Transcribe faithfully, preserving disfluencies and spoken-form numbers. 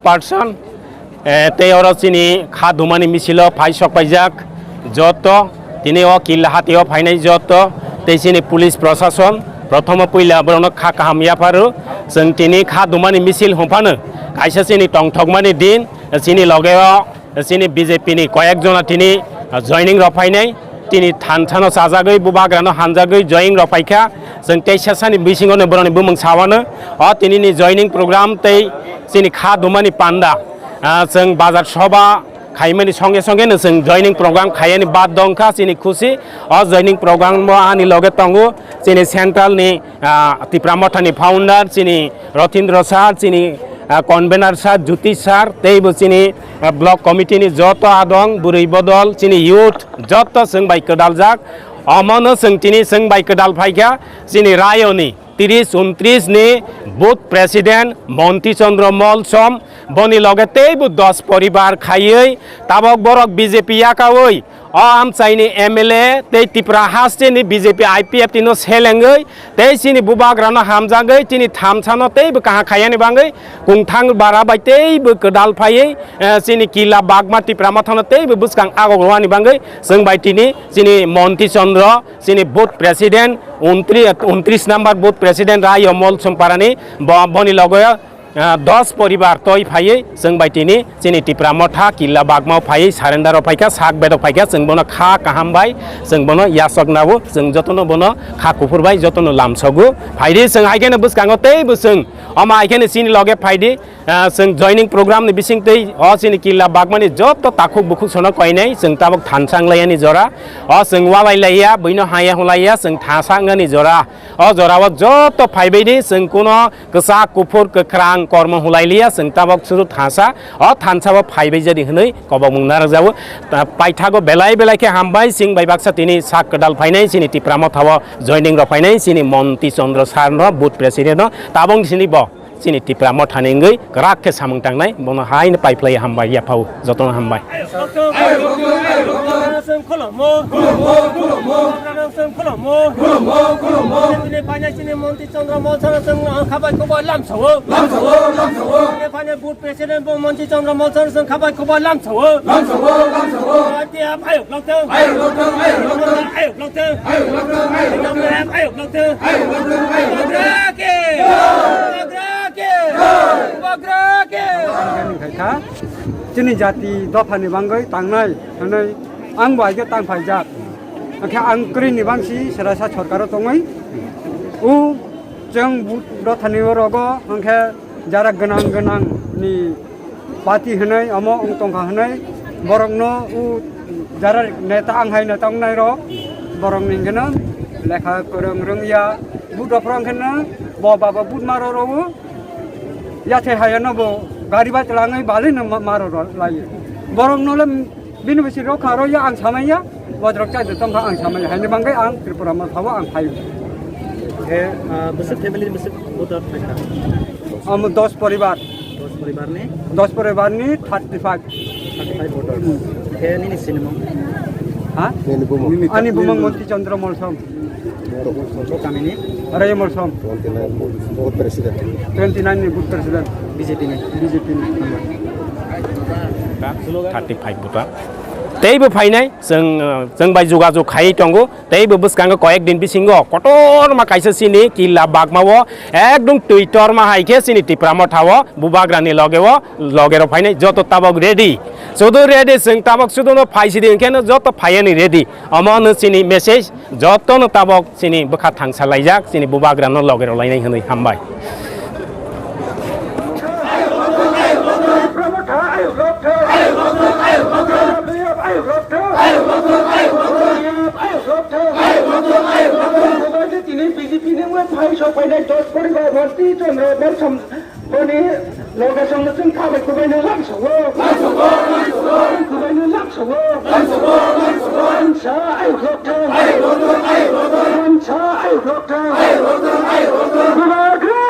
Person, eh, tei oro chini kha dumani misilo phai sok paijak joto, tini o Killa hatio phainai joto, tei chini police prosason, prothomo puila borokno kha kaham yapharu. Chwng tini kha dumani misil hwnphano kaisa chini tongthokmani din, chini loge o chini B J P ni koyek jona tini, ah, joining rok phainai. Tini thansa no chajagwi, bubagra no hamjagwi joining rok phaikha. Chwng teisa sani bisingo no borokni bumung sawano. O tini ni joining program tei chini kha dumani panda, ah, chwng bazar soba khaimani songe songe no chwng joining program khaiyani bad dongkha chini khusi. O joining program bo ani loge tongo chini central ni, ah, Tipra Motha ni founder chini Rotindra sir, chini, ah, convener sir, Jyoti sir, tei bo chini, ah, block committee ni joto adong, bwrwi bodol, chini youth, joto chwng bai kwdaljak. Omono chwng tini chwng bai kwdal phaikha, chini Rayoni tris untris ni booth president Monti Chandra Molsom, boni loge tei bo dos poribar khaiwi tabok borok B J P yakawi o amchaini M L A tei Tripura hasteni B J P I P F T no selengwi tei chini bubagrano hamjagwi chini thamsano teibo kaham khaiyani bagwi kungthang bara bai teibo kwdal phaiwi, eh, chini Killa Bagma Tipra Mothano teibo bwskang agok rwani bagwi chwng bai tini chini Monti Chandra, chini booth president, untri-, untris number booth president Rayo Molsom parani bo-, boni logo ah, dos poribar toi phaiwi chwng bai tini chini Tipra Motha Killa Bagmao phaiwi surrender o phaikha, sak bedok phaikha, chwng bono kha kaham bai, chwng bono yasok nabo, chwng jotono bono kha kuphur bai jotono lamsogo. Phaidi chwng hai kheno bwskango teibo chwng omo hai kheno chini loge phaidi, ah, chwng joining program ni bising twi o chini Killa Bagmani joto takhuk bukhuk sono koinai chwng tabok thansa wnglaiyani jora, o chwng walai laiya, buino haya hulaiya, chwng thansa wngani jora. O jorao joto phaibaidi chwng kuno kwchak, kuphur, kwkhrang kormo hulai liya, chwng tabok sudu thansa, o thansa bo phaibai jadi hwnwi kobokmung narwkjago. Ta-, paithago belai belai khe hambai, chwng bai baksa tini sak kwdal phainai, chini Tipra Mothao joining rok phainai, chini Monti Chandra sir no, booth president no, tabok sini bo chini Tipra Mothani wngwi kwrak khe samung tangnai, bono haino paiphlai hambai yaphao, jotono hambai. Chwng khulummo. Khulummo, khulummo. Chwng khulummo. Khulummo, khulummo. Chini phainai chini Monti Chandra Molsom chwng ang khabai khobor lamsao. Lamsao, lamsao. Chini phainai booth president bo Monti Chandra Molsom chwng khabai khobor lamsao. Lamsao, lamsao. Ati ap ayok lokthang. Ayok lokthang, ayok lokthang. Ayok lokthang. Ayok lokthang, ayok lokthang. Ayok lokthang. Ayok lokthang, ayok lokthang. Bubagra ke. Bubagra ke. Bubagra ke. Kha, chini jati dophani bagwi tangnai hwnwi ang bo aigwi tang phaijak. Hwnkhe ang kwrwini bangsi serasa sorkaro tongwi. O chwng bu-, dophani o rogo hwnkhe jara gwnang gwnang ni party hwnwi omo wng tongkha hwnwi borokno o jara neta ang hai neta wngnai rok borokni hwnkhe no lekha kwrwng rwngya but rok hwnkhe no bo baba but maro rw o. Yathai haya no bo gari bai twlangwi balwi no ma-, maro ro-, lai. Borok no le bini bisi rok kha rw ya ang samai ya. Bodrok chai de tong kha ang samai ya. Haini bangwi ang Tripura Motha o ang phai. He, ah, bwswk family ni bwswk voter thai kha? Amo dos poribar. Dos poribar ni? Dos poribar ni thirty five. Thirty five voter. Hmm. He nini sinimung? Ha? Nini bumung? Ani bumung Monti Chandra Molsom. Bo kamini? Rayamol Som. Twenty nine booth, booth president. Twenty nine ni booth president. B J P ni? B J P ni. Thirty five bota. Teibo phainai, chwng, uh, chwng bai jogajog khai tongo. Teibo bwskango koyek din bisingo kotorma kaisa chini Killa Bagmao ekdom twi torma hai khe chini Tipra Mothao bubagrani logeo, logero phainai joto tabok ready. Sudu ready, chwng tabok sudu no phaisidi hwnkhe no joto phaiani ready. Omo no chini message. Jotono tabok chini bwkha thangsa laijak, chini bubagrano loge rw lainai hwnwi hambai. Tini B J P ni wngwi phai sok phainai dos poribar Monti Chandra Molsom. Boni loge songno chwng khabai kubaino lamsao. Lamsao, lamsao. Kubaino lamsao. Lamsao, lamsao. Lamsa ayuk lokthang. Ayuk lokthang, ayuk lokthang. Lamsa ayuk lokthang. Ayuk lokthang, ayuk lokthang. Bubagra